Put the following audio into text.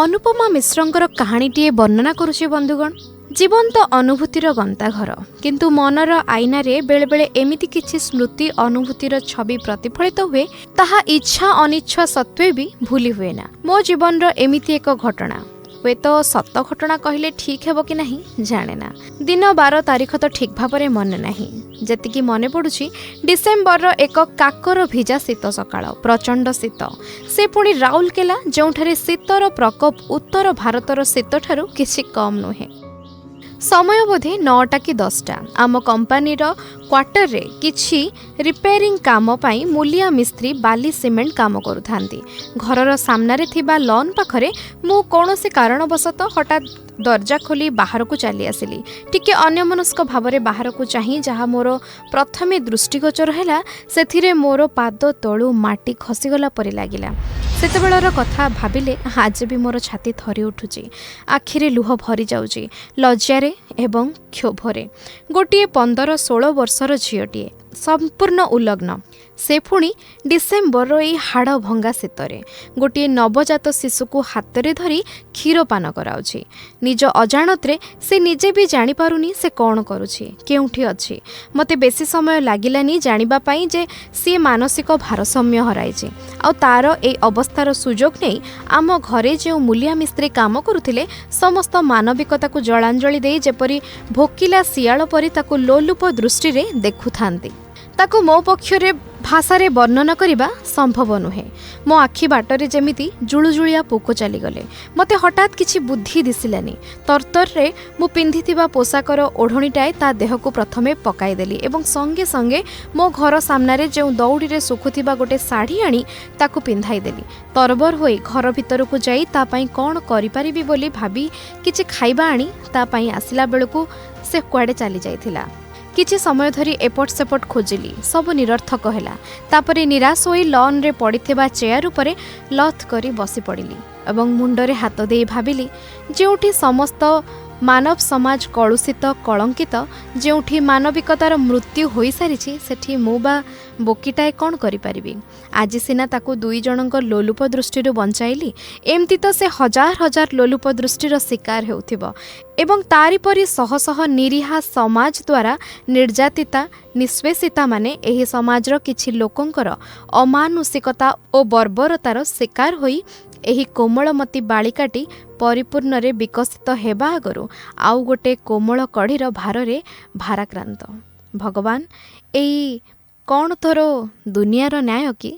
ଅନୁପମା ମିଶ୍ରଙ୍କର କାହାଣୀଟିଏ ବର୍ଣ୍ଣନା କରୁଛି ବନ୍ଧୁଗଣ। ଜୀବନ୍ତ ଅନୁଭୂତିର ଗନ୍ତାଘର, କିନ୍ତୁ ମନର ଆଇନାରେ ବେଳେବେଳେ ଏମିତି କିଛି ସ୍ମୃତି ଅନୁଭୂତିର ଛବି ପ୍ରତିଫଳିତ ହୁଏ, ତାହା ଇଚ୍ଛା ଅନିଚ୍ଛା ସତ୍ତ୍ୱେ ବି ଭୁଲି ହୁଏ ନା। ମୋ ଜୀବନର ଏମିତି ଏକ ଘଟଣା, ହୁଏତ ସତ ଘଟଣା କହିଲେ ଠିକ୍ ହେବ କି ନାହିଁ ଜାଣେ ନା। ଦିନ ବାର ତାରିଖ ତ ଠିକ୍ ଭାବରେ ମନେ ନାହିଁ। ଯେତିକି ମନେ ପଡ଼ୁଛି, ଡିସେମ୍ବରର ଏକ କାକର ଭିଜା ଶୀତ ସକାଳ, ପ୍ରଚଣ୍ଡ ଶୀତ। ସେ ପୁଣି ରାଉରକେଲା, ଯେଉଁଠାରେ ଶୀତର ପ୍ରକୋପ ଉତ୍ତର ଭାରତର ଶୀତଠାରୁ କିଛି କମ୍ ନୁହେଁ। ସମୟ ବୋଧେ 9ଟା କି 10ଟା। ଆମ କମ୍ପାନୀର କ୍ୱାର୍ଟରରେ କିଛି ରିପେୟାରିଂ କାମ ପାଇଁ ମୂଲିଆ ମିସ୍ତ୍ରୀ ବାଲି ସିମେଣ୍ଟ କାମ କରୁଥାନ୍ତି। ଘରର ସାମ୍ନାରେ ଥିବା ଲନ୍ ପାଖରେ ମୁଁ କୌଣସି କାରଣବଶତଃ ହଠାତ୍ ଦରଜା ଖୋଲି ବାହାରକୁ ଚାଲି ଆସିଲି। ଟିକେ ଅନ୍ୟମନସ୍କ ଭାବରେ ବାହାରକୁ ଚାହିଁ ଯାହା ମୋର ପ୍ରଥମେ ଦୃଷ୍ଟିଗୋଚର ହେଲା, ସେଥିରେ ମୋର ପାଦ ତଳୁ ମାଟି ଖସିଗଲା ପରି ଲାଗିଲା। ସେତେବେଳର କଥା ଭାବିଲେ ଆଜି ବି ମୋର ଛାତି ଥରି ଉଠୁଛି, ଆଖିରେ ଲୁହ ଭରି ଯାଉଛି, ଲଜ୍ଜାରେ ଏବଂ କ୍ଷୋଭରେ। ଗୋଟିଏ 15-16 ବର୍ଷର ଝିଅଟିଏ, ସମ୍ପୂର୍ଣ୍ଣ ଉଲଗ୍ନ, ସେ ପୁଣି ଡିସେମ୍ବରର ଏଇ ହାଡ଼ ଭଙ୍ଗା ଶୀତରେ ଗୋଟିଏ ନବଜାତ ଶିଶୁକୁ ହାତରେ ଧରି କ୍ଷୀର ପାନ କରାଉଛି। ନିଜ ଅଜାଣତରେ ସେ ନିଜେ ବି ଜାଣିପାରୁନି ସେ କ'ଣ କରୁଛି, କେଉଁଠି ଅଛି। ମୋତେ ବେଶୀ ସମୟ ଲାଗିଲାନି ଜାଣିବା ପାଇଁ ଯେ ସିଏ ମାନସିକ ଭାରସାମ୍ୟ ହରାଇଛି। ଆଉ ତାର ଏଇ ଅବସ୍ଥାର ସୁଯୋଗ ନେଇ ଆମ ଘରେ ଯେଉଁ ମୂଲିଆ ମିସ୍ତ୍ରୀ କାମ କରୁଥିଲେ, ସମସ୍ତ ମାନବିକତାକୁ ଜଳାଞ୍ଜଳି ଦେଇ ଯେପରି ଭୋକିଲା ଶିଆଳ ପରି ତାକୁ ଲୋଲୁପ ଦୃଷ୍ଟିରେ ଦେଖୁଥାନ୍ତି, ତାକୁ ମୋ ପକ୍ଷରେ ଭାଷାରେ ବର୍ଣ୍ଣନା କରିବା ସମ୍ଭବ ନୁହେଁ। ମୋ ଆଖି ବାଟରେ ଯେମିତି ଜୁଳୁଜୁଳିଆ ପୋକ ଚାଲିଗଲେ। ମୋତେ ହଠାତ୍ କିଛି ବୁଦ୍ଧି ଦିଶିଲାନି। ତରତରରେ ମୁଁ ପିନ୍ଧିଥିବା ପୋଷାକର ଓଢ଼ଣୀଟାଏ ତା ଦେହକୁ ପ୍ରଥମେ ପକାଇଦେଲି ଏବଂ ସଙ୍ଗେ ସଙ୍ଗେ ମୋ ଘର ସାମ୍ନାରେ ଯେଉଁ ଦଉଡ଼ିରେ ଶୁଖୁଥିବା ଗୋଟେ ଶାଢ଼ୀ ଆଣି ତାକୁ ପିନ୍ଧାଇଦେଲି। ତରବର ହୋଇ ଘର ଭିତରକୁ ଯାଇ ତା ପାଇଁ କ'ଣ କରିପାରିବି ବୋଲି ଭାବି କିଛି ଖାଇବା ଆଣି ତା ପାଇଁ ଆସିଲା ବେଳକୁ ସେ କୁଆଡ଼େ ଚାଲି ଯାଇଥିଲା। କିଛି ସମୟ ଧରି ଏପଟ ସେପଟ ଖୋଜିଲି, ସବୁ ନିରର୍ଥକ ହେଲା। ତାପରେ ନିରାଶ ହୋଇ ଲନ୍ରେ ପଡ଼ିଥିବା ଚେୟାର ଉପରେ ଲଥ୍ କରି ବସି ପଡ଼ିଲି ଏବଂ ମୁଣ୍ଡରେ ହାତ ଦେଇ ଭାବିଲି, ଯେଉଁଠି ସମସ୍ତ ମାନବ ସମାଜ କଳୁଷିତ କଳଙ୍କିତ, ଯେଉଁଠି ମାନବିକତାର ମୃତ୍ୟୁ ହୋଇସାରିଛି, ସେଠି ମୁଁ ବା ବୋକିଟାଏ କ'ଣ କରିପାରିବି? ଆଜି ସିନା ତାକୁ ଦୁଇ ଜଣଙ୍କ ଲୋଲୁପ ଦୃଷ୍ଟିରୁ ବଞ୍ଚାଇଲି, ଏମିତି ତ ସେ ହଜାର ହଜାର ଲୋଲୁପ ଦୃଷ୍ଟିର ଶିକାର ହେଉଥିବ ଏବଂ ତାରି ପରି ଶହ ଶହ ନିରୀହା ସମାଜ ଦ୍ୱାରା ନିର୍ଯାତିତା ନିଷ୍ପେଷିତାମାନେ ଏହି ସମାଜର କିଛି ଲୋକଙ୍କର ଅମାନୁଷିକତା ଓ ବର୍ବରତାର ଶିକାର ହୋଇ ଏହି କୋମଳମତୀ ବାଳିକାଟି ପରିପୂର୍ଣ୍ଣରେ ବିକଶିତ ହେବା ଆଗରୁ ଆଉ ଗୋଟେ କୋମଳ କଢ଼ିର ଭାରରେ ଭାରାକ୍ରାନ୍ତ। ଭଗବାନ, ଏଇ କ'ଣ ତୋର ଦୁନିଆର ନ୍ୟାୟ କି?